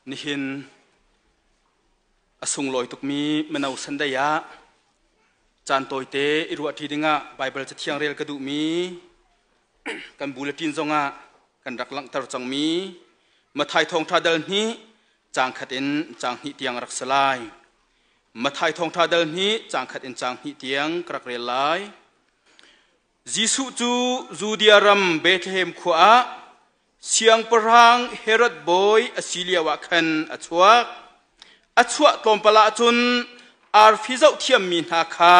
Nihin a sunglawi tukmi mino Sunday ah caan tawite i ruahṭi dingah Baibal Cathiang rel ka duhmi kan bulletin zongah kan rak langhter cangmi Matthai Thawngṭha dal hnih caang khat in caang hnih tiang a rak si lai. Matthai Thawngṭha dal hnih caang khat in caang hnih tiang ka rak rel lai. Jesuh cu Judea ram Bethlehem khua ah Siangpahrang Herod bawi a si lioah khan a chuak. A chuah tlawmpal ah cun arfi zohthiammi hna kha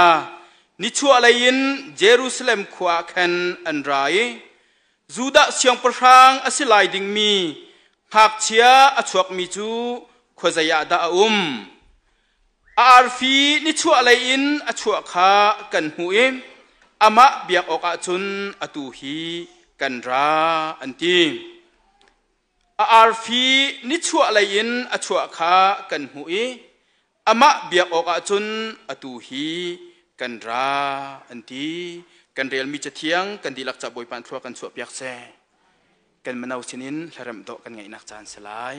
nichuahlei in Jerusalem khua ah khan an ra i Judah siangpahrang a si lai dingmi ngakchia a chuakmi cu khuazei ah dah a um? A arfi nichuahlei in a chuah kha kan hmuh i amah biak awkah cun atu hi kan ra, an ti. A arfi nichuahlei in a chuah kha kan hmuh i amah biak awkah cun atu hi kan ra, an ti. Kan relmi cathiang kan dihlak ca Bawipa thlua kan chuahpiak seh. Kan mino sinin hlaremh dawh kan ngeihnak caan si lai.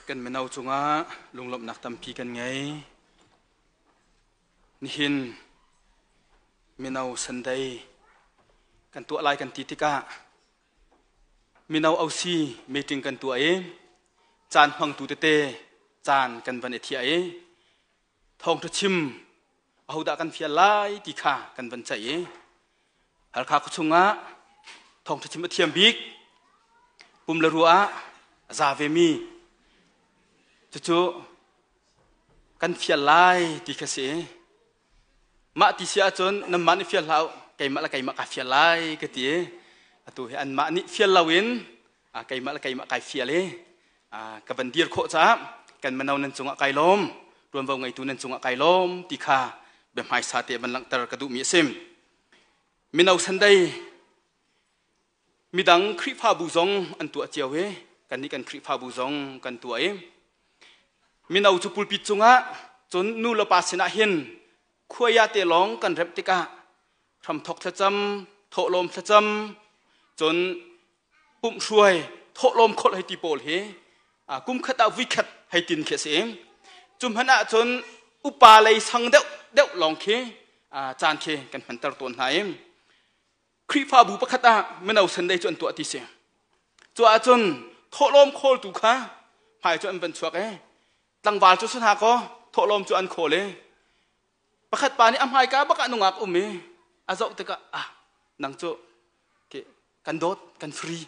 Kan mino cungah lunglawmhnak tampi kan ngei. Nihin mino Sunday kan tuah lai kan ti tikah mino OC meeting kan tuah i caan hmangtu tete caan kan van i thiah i thawngṭha chim ahodah kan fial lai ti kha kan van ceih i Halkha khuachung ah thawngṭha chim a thiam bik pum le rua ah a za vemi cucu kan fial lai ti kha si. Mah ti si ahcun nanmah nih fial hlah u, keimah le keimah kaa fial lai ka ti i atu hi anmah nih fial loin keimah le keimah kai fial i ka van dir khawh caah kan mano nan cungah kai lawm, ṭuanvo ngeitu nan cungah kai lawm ti kha biahmaisa te van langhter ka duhmi a si. Mino Sunday midang Khrihfabu zong an tuah cio i kannih kan Khrihfabu zong kan tuah i mino cu pulpit cungah cun nu le pa sinah hin khuaya te lawng kan remh tikah hramthok thlacam, thawhlawm thlacam, cun pumhhruai, thawhlawm kholh hei ti pawl hi kum khat ah vuikhat hei tin khi a si. Cu hmanh ah cun upa lei sang deuh deuh lawng khi caan khi kan hmanter tawn hna i Khrihfabu pakhat ah mino Sunday cu an tuah ti si. Cu ahcun thawhlawm khawltu kha hmai cu an van chuak i tlangval cu si hna kaw thawhlawm cu an khawl i pakhat pa nih a hmaika bak ah nungak um i a zoh tikah ah nang cu kan dawt kan free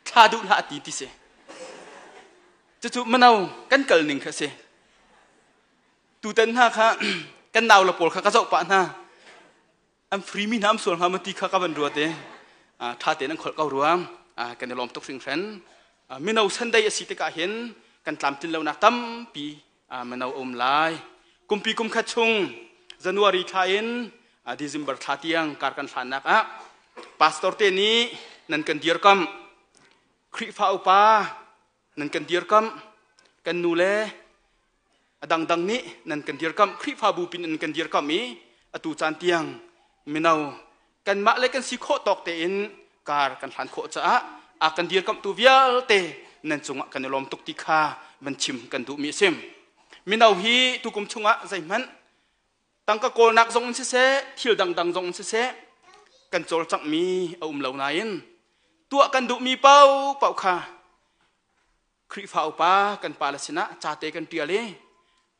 thla duh hlah ti ti si. Cucu mino kan kal ning kha si. Tutan hna kha kan nau le pawl kha ka zoh pah hna. An free mi hna am sual hnga maw ti kha ka van ruat i ṭha tein an kholh ko ruang kan i lawm tuk hringhran. Mino Sunday a si tikah hin kan tlamtlin lonak tampi mino a um lai. Kumpi kum khat chung January thla in December thla tiang kar kan hlannak ah pastor te nih nan kan dirkamh, Khrihfa upa nan kan dirkamh, kan nu le a dangdang nih nan kan dirkamh, Khrihfabu pin in kan dirkamh i atu caan tiang mino kanmah le kan si khawh tawk tein kar kan hlan khawh caah a kan dirkamhtu vialte nan cungah kan i lawm tuk ti kha van chim kan duhmi a si. Mino hi tukum chungah zeihmanh tangka kawlnak zong in siseh, thil dangdang zong in siseh kan cawlcanghmi a um lo nain tuah kan duhmi paohpaoh kha Khrihfa upa kan pale sinah cate kan ṭial i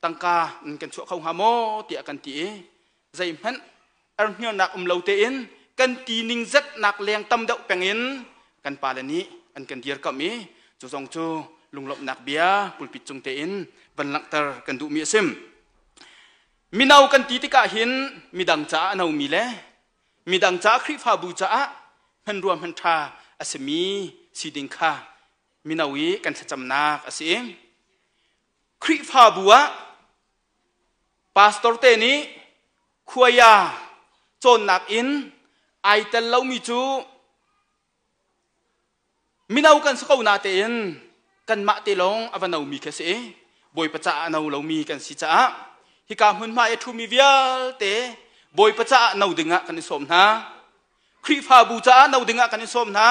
tangka in kan chuah kho hnga maw tiah kan ti i zeihmanh erhniarnak um lo tein kan ti ning zetnak leng tam deuh peng in kan pale nih an kan dirkamh i cu zong cu lunglawmhnak bia pulpit cung tein van langhter kan duhmi a si. Mino kan ti tikah hin midang caah a nomi le midang caah Khrihfabu caah hmanrua hmanṭha a simi si ding kha mino i kan thlacamnak a si. Khrihfabu ah pastor te nih khuaya cawnnak in ai tel lomi cu mino kan si ko na tein kanmah te lawng a va nomi khi a si i Bawipa caah a no lomi kan si caah hika hmunhma i a ṭhumi vialte Bawipa caah no dingah kan i sawm hna. Khrihfabu caah no dingah kan i sawm hna.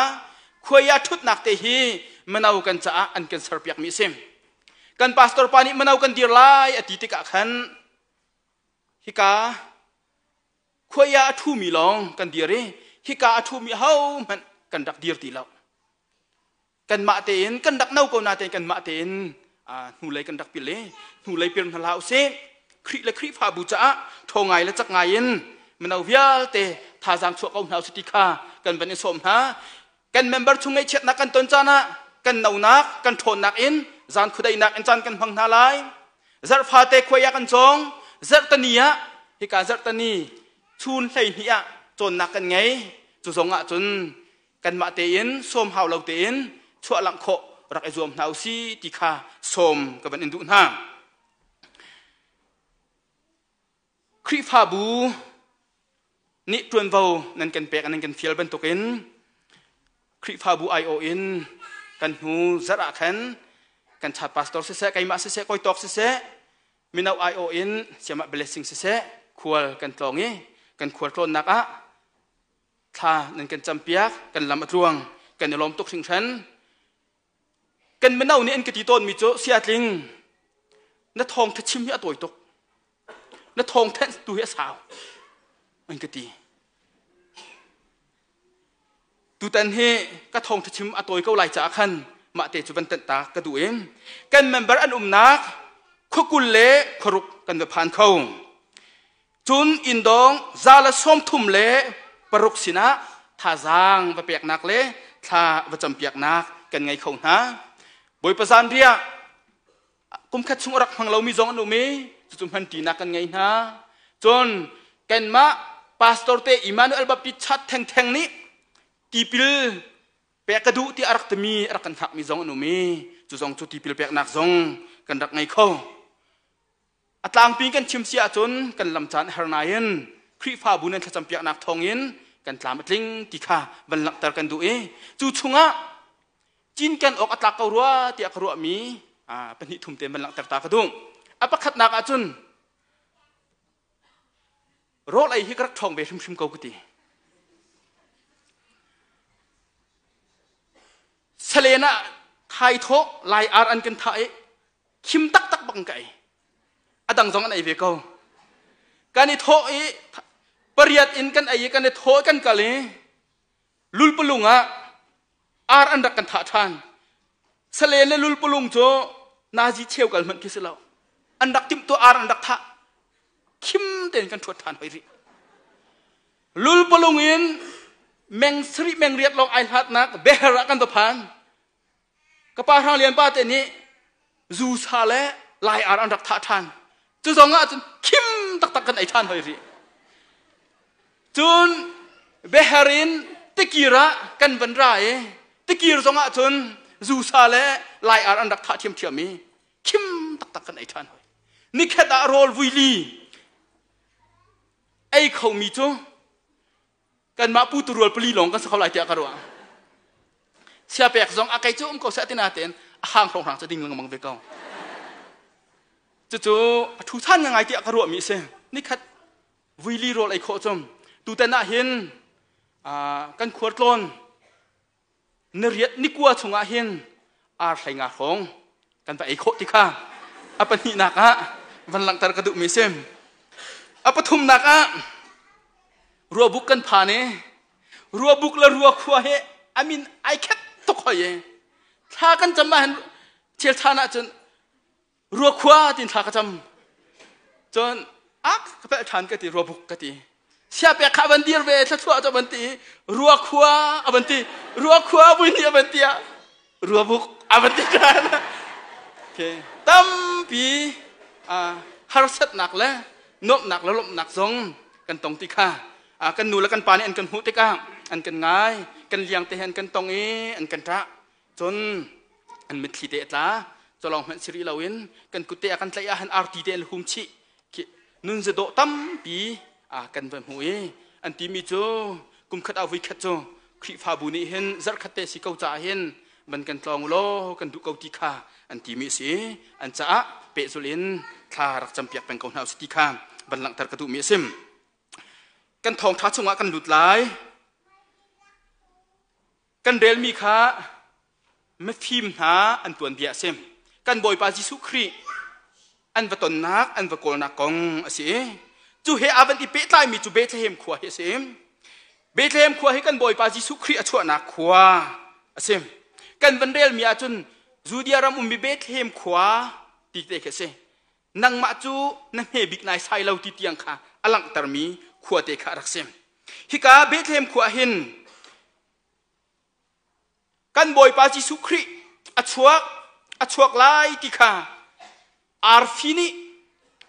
Khuai ah ṭhutnak te hi mino kan caah an kan serpiakmi a si. Kan pastor pa nih mino kan dir lai a ti tikah khan hika khuai ah a ṭhumi lawng kan dir i hika a ṭhumi ahohmanh kan rak dir ti lo. Kanmah tein kan rak no ko natein kanmah tein hnulei kan rak pil i hnulei pir hna hlah usih. Khrih le Khrihfabu caah ṭhaw ngai le cak ngai in mino vialte thazaang chuah ko hna usih ti kha kan van i sawm hna. Kan member chung ngaihchiatnak kan ton caan ah kan nonak kan ṭhawnnak in zan khuadeinak in caan kan hmang hna lai. Zarhfate khuai ah kan cawng. Zarhtani ah hika zarhtani chun 12 ah cawnnak kan ngei. Cu zong ah cun kanmah tein sawm hau lo tein chuah langh khawh rak i zuam hna usi ti kha sawm ka van in duh hna. Khrihfabu nih ṭuanvo nan kan pek nan kan fial bantukin Khrihfabu aiawh in kan hnu zarh ah khan kan chat pastor siseh keimah siseh koi tawk siseh mino aiawh in siamah blessing siseh khual kan tlawng i kan khual tlawnnak ah thla nan kan campiak kan lam a tluang kan i lawm tuk hringhran. Kan mino nih an ka ti tawnmi cu siatling na thawngtha chim hi a tawi tuk. Na thawngtha tu hi a sau an ka ti. Tutan hi ka thawngtha chim a tawi ko lai caah khan mah te cu van tenh ta ka duh i kan member an umnak khuakul le khuaruk kan va phan kho. Cun inndawng 136 sinah thazaang va peknak le thla va campiaknak kan ngei kho hna. Bawipa zanriah kumkhat chung a rak hmang lomi zong an um i cucu hmanṭinak kan ngei hna. Cun kanmah pastor te Emmanuel Baptist Church thengtheng nih tipil pek ka duh tiah a rak timi a rak kan hngakmi zong an um i cu zong cu tipil peknak zong kan rak ngei kho. A tlangpi kan chim si ahcun kan lam caan a har nain Khrihfabu nan thlacampiaknak thawngin kan tlam a tling ti kha van langhter kan duh i cu chungah cinken awk a tlak ko rua tiah ka ruahmi pahnih thum te van langhter ta ka duh. A pakhatnak ahcun rawl ei hi ka rak ṭhawng ve hrimhrim ko ka ti. Salen ah thaithawh lai ar an kan thah i khim taktak bak in ka ei a dang zong an ei ve ko kan i thawh i pariat in kan ei i kan i thawh kan kal i lulpalung ah ar an rak kan thah ṭhan salen le lulpalung cu nazi cheu kal hmanh khi si lo an rak timh tu ar an rak thah khim tein kan ṭhuat ṭhan hoi rih lulpalung in meng sarih meng riat lawng ai hlatnak beher ah kan va phan Ka pa Hrang Lian pa te nih zu sa le lai ar an rak thah ṭhan. Cu zong ah cun khim taktak kan ei ṭhan hoi rih. Cun beher in tikir ah kan van ra i tikir zong ah cun zu sa le lai ar an rak thah ṭhiamṭhiam i khim taktak kan ei ṭhan hoi. Nikhat ah rawl vui li ei khomi cu kanmah pu turual pali lawng kan si kho lai tiah ka ruah sia pek zong a kei cu um ko seh tina tein a hang hrawng cu ding lengmang ve ko cucu a thu than ngai tiah ka ruahmi a si nikhat vuili rawl ei khawh cum tutan ah hin kan khuartlawn Nariat nikua chungah hin ar hlei nga hrawng kan va ei khawh ti kha a pahnihnak ah van langhter ka duhmi si. A pathumnak ah ruabuk kan phan i ruabuk le ruakhua hi a min ai khat tuk hoi i thla kan cam ah hin thil than ahcun Ruakhua tin thla ka cam. Cun ak ka pelh ṭhan ka ti ruabuk ka ti. Siapek kha van dir ve thluachuah cu van ti ruakhua a van ti ruakhua vui nih a van ti ah ruabuk a van ti ṭhan. Okay. Tampi harsatnak le nuamhnak le lawmhnak zong kan tong ti kha kan nu le kan pa nih an kan hmuh tikah an kan ngai kan liang te he an kan tong i an kan ṭah Cun an mitthli te a tla. Culawng hmanh si rih loin kan kut te a kan tlaih ah han arti te an hum chih. Khi nun zadawh tampi a kan va hmu i an timi cu kum khat ah vui khat cu Khrihfabu nih hin zarhkhat te si ko caah hin van kan tlawng law kan duh ko ti kha an timi a si. An caah pehzulh in thla rak campiak peng ko hna usih ti kha van langhter ka duhmi a si. Kan thawngṭha chungah kan lut lai. Kan relmi kha mifim hna an tuanbia a si. Kan Bawipa Jesuh Khrih an va tonnak, an va kawlnak kong a si. Cu he aa van i pehtlaimi cu Bethlehem khua hi a si. Bethlehem khua hi kan Bawipa Jesuh Khrih a chuahnak khua a si. Kan van relmi ahcun Judea ram ummi Bethlehem khua ti te khi a si. Nangmah cu na hme bik nai sai lo ti tiang kha a langhtermi khua te kha a rak si. Hika Bethlehem khua hin kan Bawipa Jesuh Khrih a chuak a chuak lai ti kha arfi nih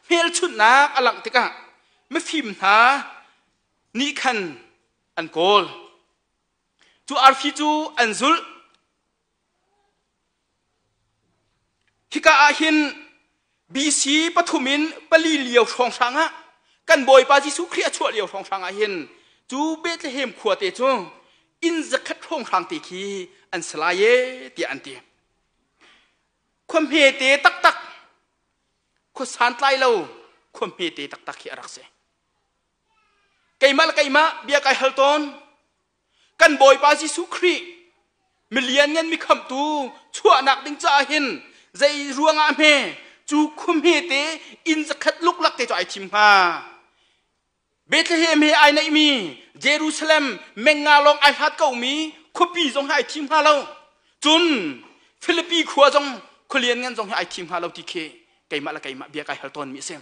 hmelchunhnak a langh tikah mifim hna nih khan an kawl. Cu arfi cu an zulh. Hika ah hin BC pathum in pali lio hrawnghrang ah kan Bawipa Jesuh Khrih a chuah lio hrawnghrang ah hin cu Bethlehem khua te cu inn zakhat hrawnghrang te khi an si lai e tiah an ti. Khua hmete taktak, khua santlai lo khua hmete taktak hi a rak si. Keimah le keimah bia kai hal tawn. Kan Bawipa Jesuh Khrih. Milian ngan mi khamhtu chuahnak ding caah hin zei ruangah hme cu khumhe te inn zakhat luklak te cu ai thim hnga? Bethlehem he ai naihmi Jerusalem menga lawng ai hlat komi khuapi zong hi ai thim hnga lo. Cun Filipi khua zong khualian ngan zong hi ai thim hnga lo ti khi keimah le keimah bia kai hal tawnmi a si.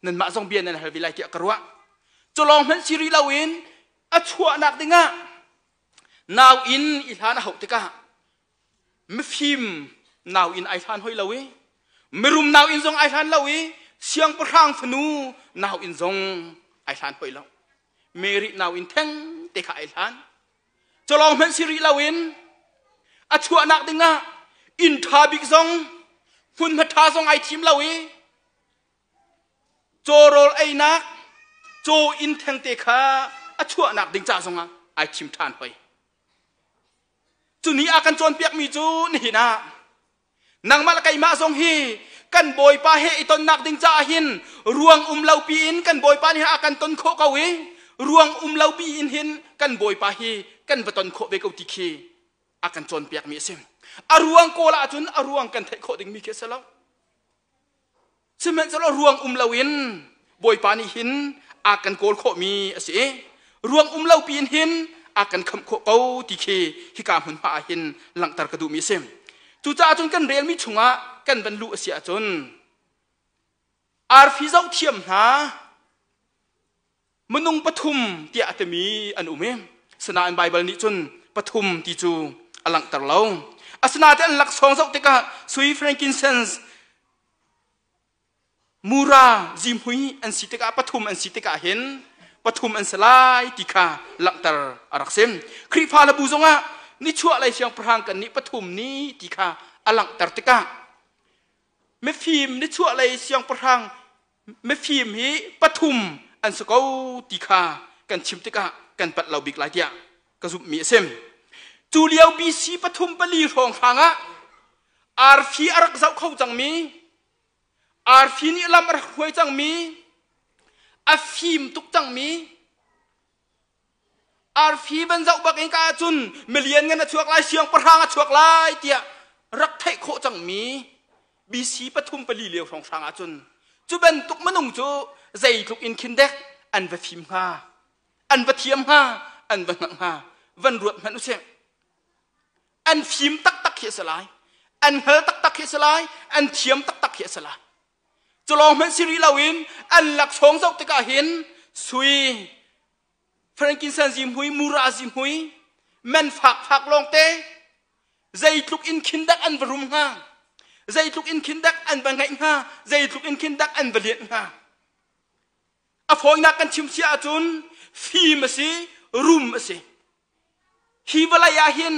Nanmah zong bia nan hal ve lai tiah ka ruah. Cu lawng hmanh si rih loin a chuahnak dingah nau inn i hlan a hauh tikah mifim nau inn ai hlan hoi lo i mirum nau inn zong ai hlan lo i siangpahrang fanu nau inn zong ai hlan hoi lo. Mary nau inn theng te kha ai hlan. Cu lawng hmanh si rih loin a chuahnak dingah inn ṭha bik zong hmunhma ṭha zong ai thim lo i Caw rawl einak caw inn thengte kha a chuahnak ding ca zongah ai thim ṭhan hoi. Cu ni a kan cawnpiakmi cu nihin ah nangmah le keimah zong hi kan Bawipa he i tonnak ding caah hin ruang um lo piin kan Bawipa nih a kan ton khawh ko i ruang um lo piin hin kan Bawipa hi kan va ton khawh ve ko ti khi a kan cawnpiakmi a si. A ruang kawl ahcun a ruang kan theih khawh dingmi khi a si lo. Sihmanhsehlaw ruang um loin Bawipa nih hin a kan kawl khawhmi a si i ruang um lo piin hin a kan khamh khawh ko ti khi hika hmunhma ah hin langhter ka duhmi a si. Cucaah cun kan relmi chungah kan van luh a si ahcun arfi zohthiam hna minung pathum tiah a timi an um i sinain Baibal nih cun pathum ti cu a langhter lo. Asinain an laksawng zoh tikah sui frankincense mura zihmui an si tikah pathum an si tikah hin pathum an si lai ti kha langhter a rak si. Khrihfa le bu zongah nichuah lei siangpahrang kan nih pathum ni ti kha a langhter tikah mifim nichuah lei siangpahrang mifim hi pathum an si ko ti kha kan chim tikah kan palh lo bik lai tiah ka zumhmi a si. Cu lio BC pathum pali hrawng hrang ah arfi a rak zoh kho cangmi arfi nih lam a rak hruai cangmi a fim tuk cangmi Arfi van zoh bak in ka ahcun milian ngan a chuak lai, siangpahrang a chuak lai tiah rak theih khawh cangmi BC pathum pali lio hrawnghrang ahcun cu bantuk minung cu zeitluk in khin dek an va fim hnga, an va thiam hnga, an va hngalh hnga, van ruat hmanh usih. An fim taktak khi a si lai, an hngal taktak khi a si lai, an thiam taktak khi a si lai. Cu lawng hmanh si rih loin an laksawng zoh tikah hin sui frankincense zihmui mura zihmui men fak fak lawngte zeitluk in khin dak an va rum hnga zeitluk in khin dak an va ngeih hnga zeitluk in khin dak an va lianh hnga a fawinak kan chim sia ahcun fim a si rum a si hi vawlei ah hin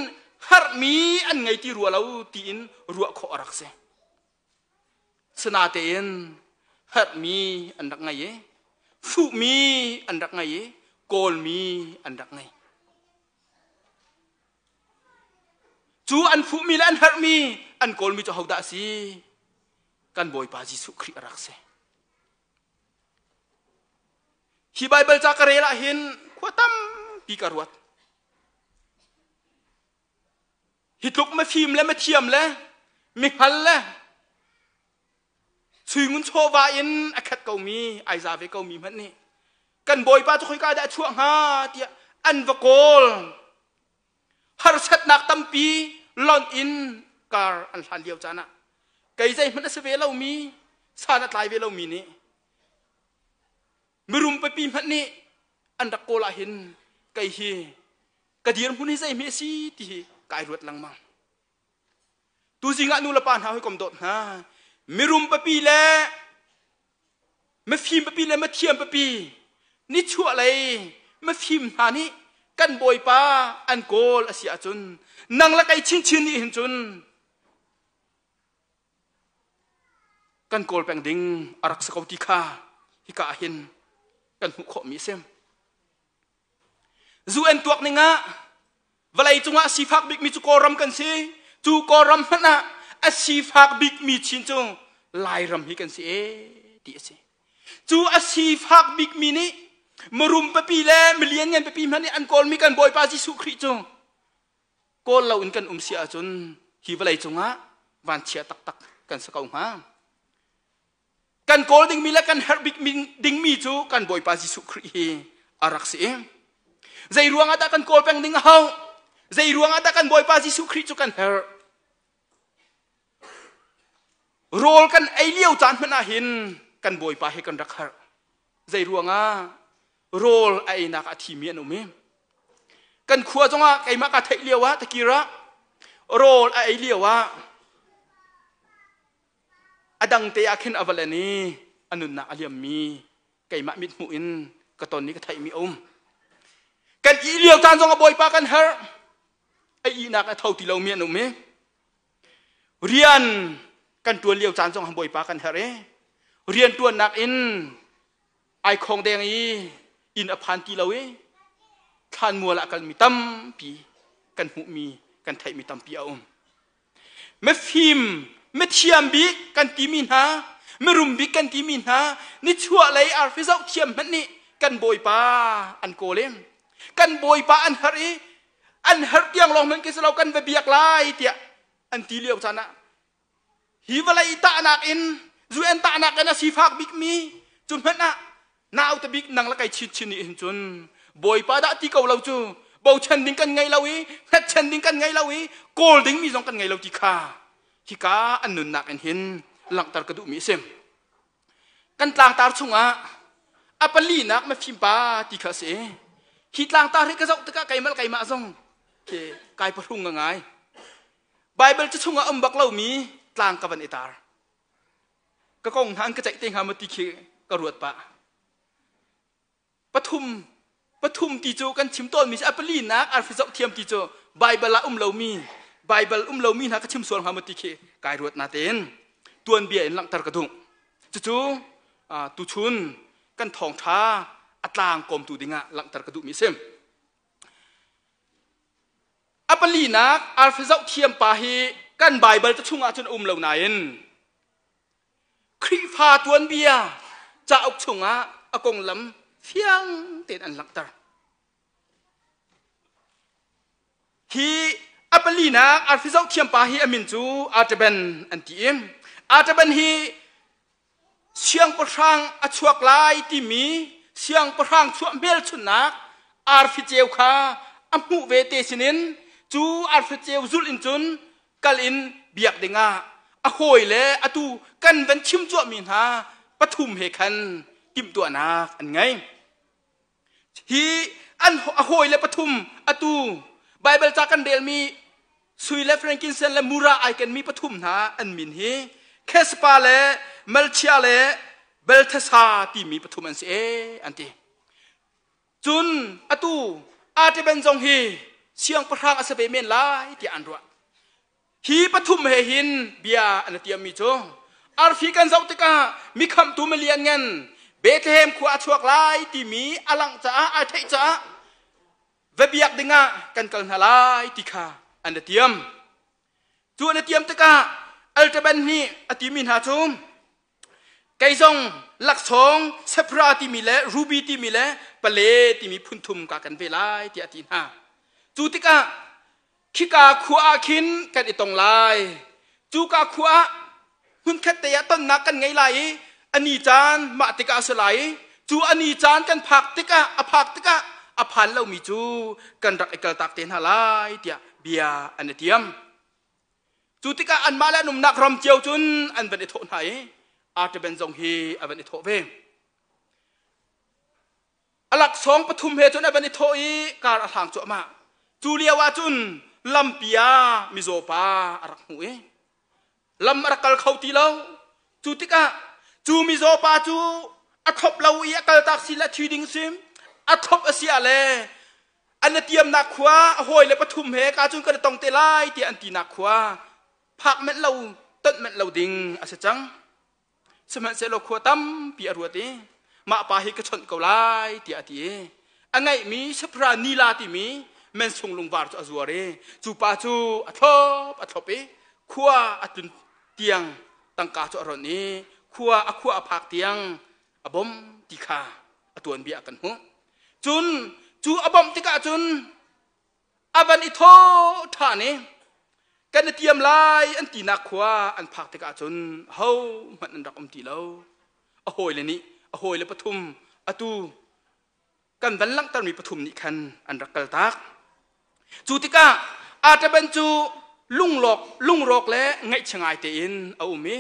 harmi an ngei ti rua lo tiin ruah khawh a rak si Sinatein herhmi an rak ngei i fuhmi an rak ngei i kawlmi an rak ngei. Cu an fuhmi le an herhmi an kawlmi cu hodah a si? Kan Bawipa Jesuh Khrih a rak si. Hi Baibal ca ka rel ah hin khua tampi ka ruat. Hi tluk mafim le mathiam le mihngal le suingun chawva in a khat komi ai za ve komi hmanh nih kan bawipa cu khoika dah a chuah hnga tiah an va kawl harsatnak tampi lonh in kar an hlan lio caan ah kei zeihmanh a si ve lomi san a tlai ve lomi nih mirum pipi hmanh nih an rak kawl ah hin kei hi ka dirhmun hi zeihme a si ti hi kai ruat lengmang tuzing ah nu le pa hna hawikom dawt hna mirum papi le mifim papi le mathiam papi nichuah lei mifim hna nih kan bawipa an kawl a si ahcun nang le kei chinchin nih hin cun kan kawl peng ding a rak si ko ti kha hika ah hin kan hmuh khawhmi a si. Zu an tuak ning ah vawlei cungah sifak bikmi cu Kawlram kan si. Cu Kawlram hmanh ah a sifak bikmi chin cu Lairam hi kan si e ti a si. Cu a sifak bikmi nih mirum pipi le milian ngan pipi hmanh nih an kawlmi kan Bawipa Jesuh Khrih cu. Kawl lo in kan um si ahcun hi vawlei cungah vanchia taktak kan si ko hnga. Kan kawl dingmi le kan herh bik dingmi cu kan Bawipa Jesuh Khrih hi a rak si. Zei ruangah dah kan kawl peng ding a hau? Zei ruangah dah kan Bawipa Jesuh Khrih cu kan herh? Rawl kan ei lio caan hmanh ah hin kan Bawipa hi kan rak harh. Zei ruangah rawl a einak a thimi an um i kan khua zongah keimah ka theih lio ah takir ah rawl a ei lio ah a dang te ah khin a va len i a nunnak a liammi keimah mithmuh in ka ton i ka theihmi a um. Kan ih lio caan zongah Bawipa kan herh. A ihnak a tho ti lomi an um i rian kan ṭuan lio caan zong Bawipa kan herh i rian ṭuannak in ai khong deng i inn a phan ti lo i thlanmual ah kalmi tampi kan hmuhmi kan theihmi tampi a um. Mifim, mithiam bik kan timi hna, mirum bik kan timi hna, nichuah lei arfi zoh thiam hmanh nih kan Bawipa an kawl i kan Bawipa an herh i an herh tiang lawng hmanh khi si lo kan va biak lai tiah an ti lio caan ah hi vawlei tahnak in UN tahnak in a sifak bikmi cu hmanh ah naute bik nang le kai chin chin nih hin cun Bawipa dah ti ko lo cu bochan ding kan ngei lo i hngatchan ding kan ngei lo i kawl ding mi zong kan ngei lo ti kha hika an nunnak in hin langhter ka duhmi a si. Kan tlangtar chungah a palinak mafim pa ti kha a si. Hi tlangtar hi ka zoh tikah keimah le keimah zong khi kai pahrung ngai. Bible cu chungah um bak lomi tlang ka van i tar. Ka kong hna an ka ceih te hnga maw ti khi ka ruat pah. Pathum pathum ti cu kan chim tawnmi a palinak arfi zoh thiam ti cu Bible ah um lomi Bible um lomi hna ka chim sual hnga maw ti khi kai ruat natein tuanbia in langhter ka duh. Cucu tuchun kan thawngṭha a tlang kawmtu dingah langhter ka duhmi a si. A palinak arfi zoh thiam pa hi kan Bible ca chungah cun a um lo nain Khrihfa tuanbia cauk chungah a konglam fiang tein an langhter. Hi a palinak arfi zoh thiam pa hi a min cu Artaban an ti i Artaban hi siangpahrang a chuak lai timi siangpahrang chuah hmelchunhnak arfi ceu kha a hmuh ve te sinin cu arfi ceu zulh in cun kal in biak dingah a hawi le atu kan van chim cuahmi hna pathum he khan timhtuahnak an ngei. Hi an a hawi le pathum atu Baibal ca kan relmi sui le frankincense le mura ai kenmi pathum hna an min hi Khespa le Malchia le Belthasa timi pathum an si e an ti. Cun atu Artaban zong hi siangpahrang a si ve men lai tiah an ruah. Hi pathum he hin bia an tiammi cu arfi kan zoh tikah mikhamhtu milian ngan Bethlehem khua a chuak lai timi a langh caah ai theih caah va biak dingah kan kal hna lai ti kha an i tiam. Cu an i tiam tikah Altaban nih a timi hna cu Kei zong laksawng Sephra timi le Ruby timi le Pale timi phun thum ka kan ve lai tiah a ti hna. Cu tikah khika khua ah khin kan i tong lai. Cuka khua ah hmunkhat te ah tonnak kan ngei lai i a ni caan mah tikah a si lai i cu a ni caan kan phak tikah a phak tikah a phan lomi cu kan rak i kaltak te hna lai tiah bia an i tiam. Cu tikah anmah le an umnak ram cio cun an van i thawh hna i Artaban zong hi a van i thawh ve. A laksawng pathum he cun a van i thawh i kar a hlang cuahmah. Cu lio ah cun lampi ah mizaw pa a rak hmuh i lam a rak kal kho ti lo. Cu tikah cu mizaw pa cu a thlop lo i a kaltak si le thi ding sim a thlop a si ah le an i tiamnak khua a hawi le pathum he ka cun kan i tong te lai tiah an tinak khua phak manh lo tonh manh lo ding a si cang sihmanhsehlaw khua tampi a ruat i mah pa hi ka chawnh ko lai tiah a ti i a ngeihmi Safra nila timi mensung lungvar cu a zuar i cu pa cu a thlop a thlop i khua a tlun tiang tangka cu a ronh i khua a khua a phak tiang a bawm ti kha a tuanbia kan hmuh. Cun cu a bawmh tikah cun A van i thawh ṭhan i kan i tiam lai an tinak khua an phak tikah cun hohmanh an rak um ti lo. A hawile nih a hawile pathum atu kan van langhtermi pathum nih khan an rak kaltak. Cu tikah Artaban cu lunglawk lungrawk le ngaihchia ngai tein a um i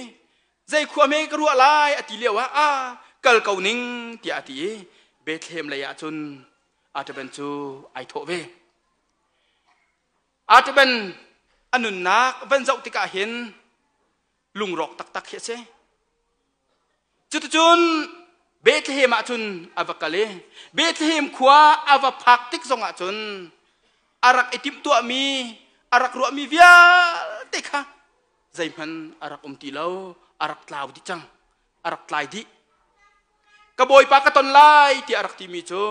zei khua hme ka ruah lai a ti lio ah a kal ko ning tiah a ti i Bethlehem lei ah cun Artaban cu ai thawh ve. Artaban a nunnak van zoh tikah hin lungrawk taktak hi a si. Cuticun Bethlehem ah cun a va kal i Bethlehem khua a va phak tik zongah cun a rak i timhtuahmi a rak ruahmi vialte kha zeihmanh a rak um ti lo, a rak tlau dih cang, a rak tlai dih. Ka bawipa ka ton lai tiah a rak timi cu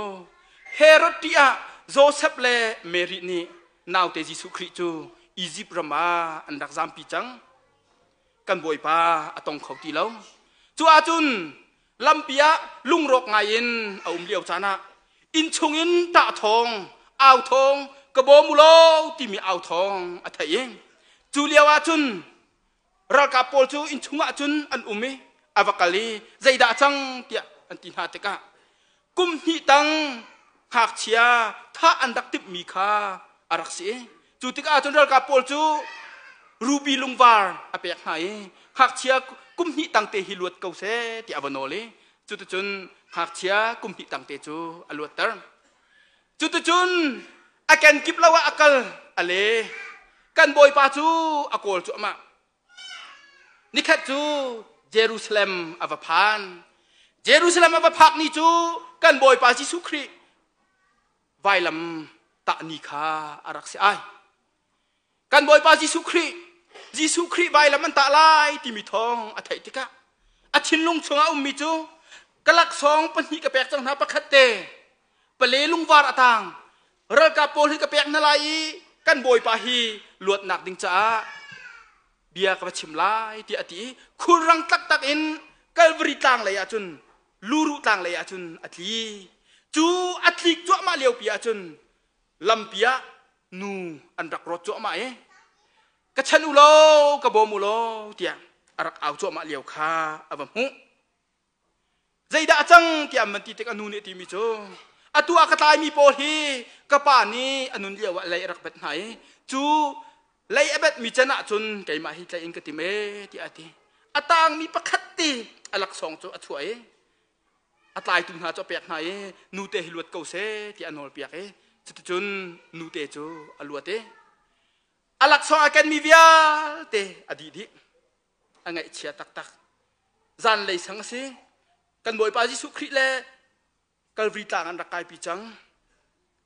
Herod ṭih ah Josef le Mary nih naute Jesuh Khrih cu Izipt ram ah an rak zampi cang. Kan bawipa a tong kho ti lo. Cu ahcun lampi ah lungrawk ngai in a um lio caan ah inn chung in ṭah thawng, au thawng, ka bawm u law timi au thawng a theih i cu lio ahcun Ralkap pawl cu inn chungah cun an um i a va kal i zeidah a cang tiah an ti hna tikah kum hnih tang ngakchia thah an rak timhmi kha a rak si i cu tikah cun ralkap pawl cu ruby lungvar a pek hna i ngakchia kum hnih tang te hi luat ko seh tiah a va nawl i cuticun ngakchia kum hnih tang te cu a luatter. Cuticun a kenkip lo ah a kal a le. Kan Bawipa cu a kawl cuahmah. Nikhat cu Jerusalem a va phan. Jerusalem a va phak ni cu kan Bawipa Jesuh Khrih vailam tah ni kha a rak si ai. Kan Bawipa Jesuh Khrih, Jesuh Khrih vailam an tah lai timi thawng a theih tikah a thinlung chungah a ummi cu ka laksawng pahnih ka pek cang hna pakhat te pale lungvar a tang ralkap pawl hi ka pek hna lai i kan Bawipa hi luatnak ding caah bia ka va chim lai tiah a ti i khulrang taktak in Calvary tlang lei ah cun luruh tlang lei ah cun a tli cu a tlik cuahmah liopi ah cun lampi ah nu an rak rawt cuahmah i ka chan u law ka bawm u law tiah a rak au cuahmah lio kha a va hmuh. Zeidah a cang tiah an van ti tik a nu nih a timi cu atu ah ka tlaimi pawl hi ka pa nih a nun lio ah lei a rak bet hna i cu lei a betmi can ah cun keimah hi tlaih in ka tim ee tiah a ti. A tangmi pakhat ti a laksawng cu a chuah i a tlaitu hna cu a pek hna i nute hi luat ko seh tiah a nawlpiak i cuticun nute cu a luat i a laksawng a kenmi vialte a dih dih. A ngaihchia taktak. Zanlei sang a si. Kan Bawipa Jesuh Khrih le Kalvari tlang an rak kaipi cang.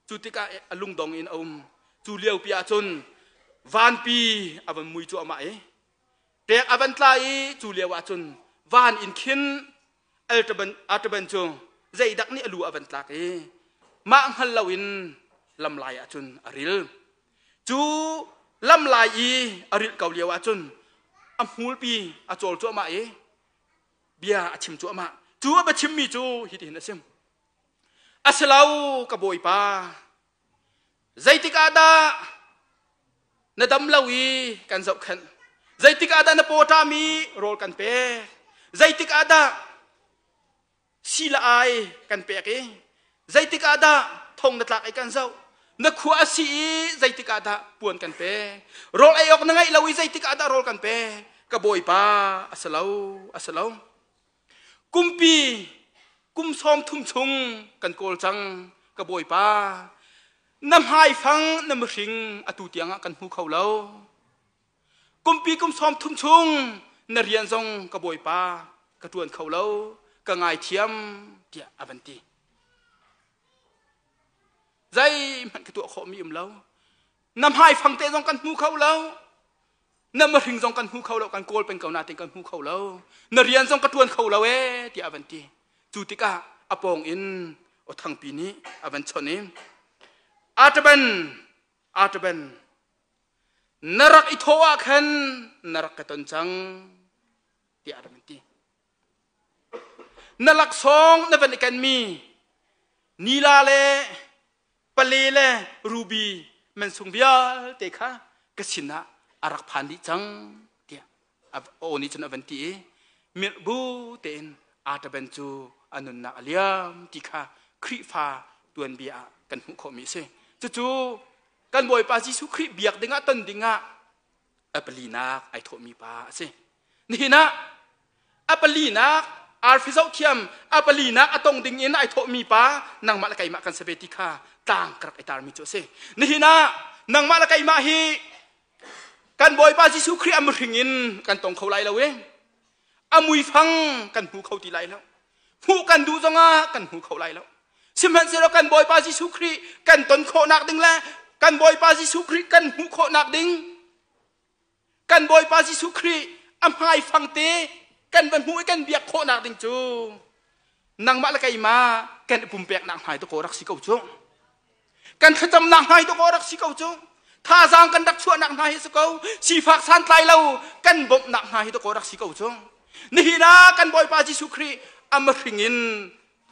Cu tikah a lungdong in a um. Cu liopi ah cun vanpi a van mui cuahmah i ṭek a van tla i cu lio ah cun van in khin Artaban cu zeidak nih a lu a van tlak i mah hngal loin lamlai ah cun a ril. Cu lamlai i a rilh ko lio ah cun a hmulpi a cawl cuahmah i bia a chim cuahmah. Cu a biachimmi cu hitihin a sim. A si lo ka bawipa, Zeitik ah dah na dam lo i kan zohkhenh? Zeitik ah dah na pawṭam i rawl kan pek? Zeitik ah dah si le ai kan pek i zeitik ah dah thong na tlak i kan zoh? Na khua a si i zeitik ah dah puan kan pek? Rawl ei awk na ngeih lo i zeitik ah dah rawl kan pek? Ka bawipa a si lo, a si lo. Kumpi kum 30 chung kan kawl cang ka bawipa. Na hmaifang na mihring atu tiangah kan hmu kho lo. Kumpi kum 30 chung na rian zong ka bawipa ka ṭuan kho lo ka ngaithiam tiah a van ti. Zeihmanh ka tuah khawhmi um lo. Na hmaifang te zong kan hmu kho lo. Na mahring zong kan hmu kho lo kan kawl peng ko nain kan hmu kho lo na rian zong ka tuan kho lo ee tiah a van ti cu tikah a pawng in aw thangpi nih a van chawnh i Artaban Artaban na rak i thawh ah khan na rak ka ton cang tiah a van ti na laksawng na van i kenmi nila le pale le ruby. mansung vialte kha ka sinah a rak phan dih cang tiah aw nih cun a van ti i mirh bu tein Artaban cu a nunnak a liam ti kha Khrihfa tuanbia ah kan hmuh khawhmi a si. Cucu kan Bawipa Jesuh Khrih biak dingah ton dingah a palinak ai thawhmi pa a si. Nihin ah a palinak arfi zohthiam a palinak a tong ding in ai thawhmi pa nangmah le keimah kan si ve ti kha tlang ka rak i tarmi cu a si. Nihin ah nangmah le keimah hi kan Bawipa Jesuh Khrih a mihring in kan tong kho lai lo i a muifang kan hmu kho ti lai lo. Hmuh kan duh zongah kan hmu kho lai lo. Sihmanhsehlaw kan Bawipa Jesuh Khrih kan ton khawhnak ding le kan Bawipa Jesuh Khrih kan hmuh khawhnak ding kan Bawipa Jesuh Khrih a hmaifang te kan va hmuh i kan biak khawhnak ding cu nangmah le keimah kan i pumpeknak hmai dakaw rak si ko cu. Kan thlacamnak hna hi dakaw rak si ko cu. Thazaang kan rak chuahnak hna hi si ko. Sifak santlai lo kan bawmhnak hna hi dakaw rak si ko cu. Nihin ah kan Bawipa Jesuh Khrih a mihring in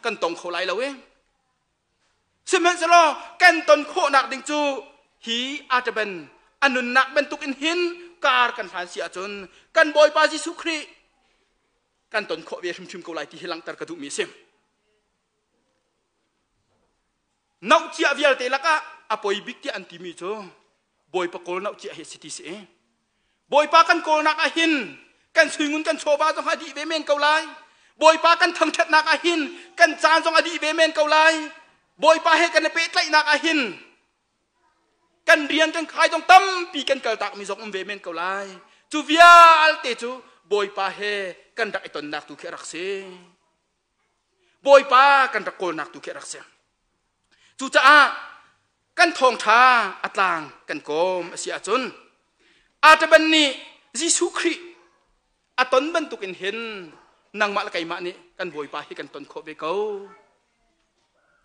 kan tong kho lai lo i. Sihmanhsehlaw kan ton khawhnak ding cu hi Artaban a nunnak bantuk in hin kar kan hlan si ahcun kan Bawipa Jesuh Khrih kan ton khawh ve hrimhrim ko lai ti hi langhter ka duhmi a si. Nohciah vialte lakah a poi bik tiah an timi cu Bawipa kawl nohciah hi a si ti si. Bawipa kan kawlnak ah hin kan suingun kan chawva zong a dih ve men ko lai. Bawipa kan thangṭhatnak ah hin kan caan zong a dih ve men ko lai. Bawipa he kan i pehtlaihnak ah hin kan rian kan khai zong tampi kan kaltakmi zong um ve men ko lai. Cu vialte cu Bawipa he kan rak i tonnak tu khi a rak si. Bawipa kan rak kawlnak tu khi a rak si. Cucaah kan thawngṭha a tlang kan kawm a si ahcun Artaban nih Jesuh Khrih a ton bantukin hin nangmah le keimah nih kan Bawipa hi kan ton khawh ve ko.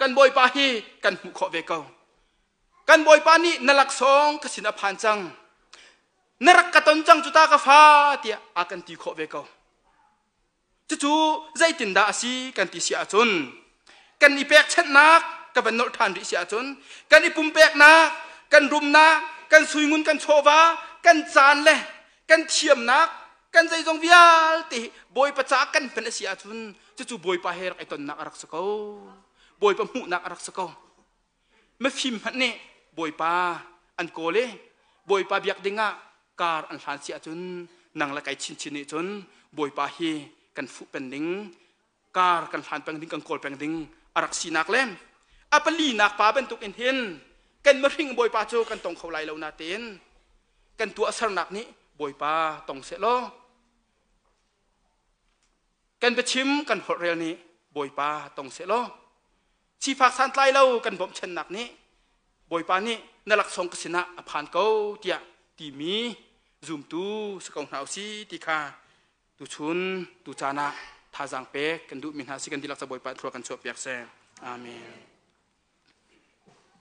Kan Bawipa hi kan hmuh khawh ve ko. Kan Bawipa nih na laksawng ka sin a phan cang. Na rak ka ton cang cu ta ka fa tiah a kan ti khawh ve ko. Cucu zeitindah a si kan ti si ahcun kan i pekchanhnak ka van nolh ṭhan rih si ahcun kan i pumpeknak, kan rumnak, kan suingun, kan chawva, kan caan le kan thiamnak, kan zeizong vialte hi Bawipa caah kan hman a si ahcun cucu Bawipa he rak i tonnak a rak si ko. Bawipa hmuhnak a rak si ko. Mifim hmanh nih Bawipa an kawl i Bawipa biak dingah kar an hlan si ahcun nang le kai chinchin nih cun Bawipa hi kan fuh pen ding kar kan hlan peng ding kan kawl peng ding a rak sinak le a palinak pa bantuk in hin kan mihring Bawipa cu kan tong kho lai lo natein kan tuahsernak nih Bawipa tong seh law kan biachim kan holhrel nih Bawipa tong seh law sifak santlai lo kan bawmhchannak nih Bawipa nih na laksawng ka sinah a phan ko tiah timi zumtu si ko hna usih ti kha tuchun tucaan ah thazaang pek kan duhmi hna si kan dihlak ca Bawipa thlua kan chuahpiak seh. Amen.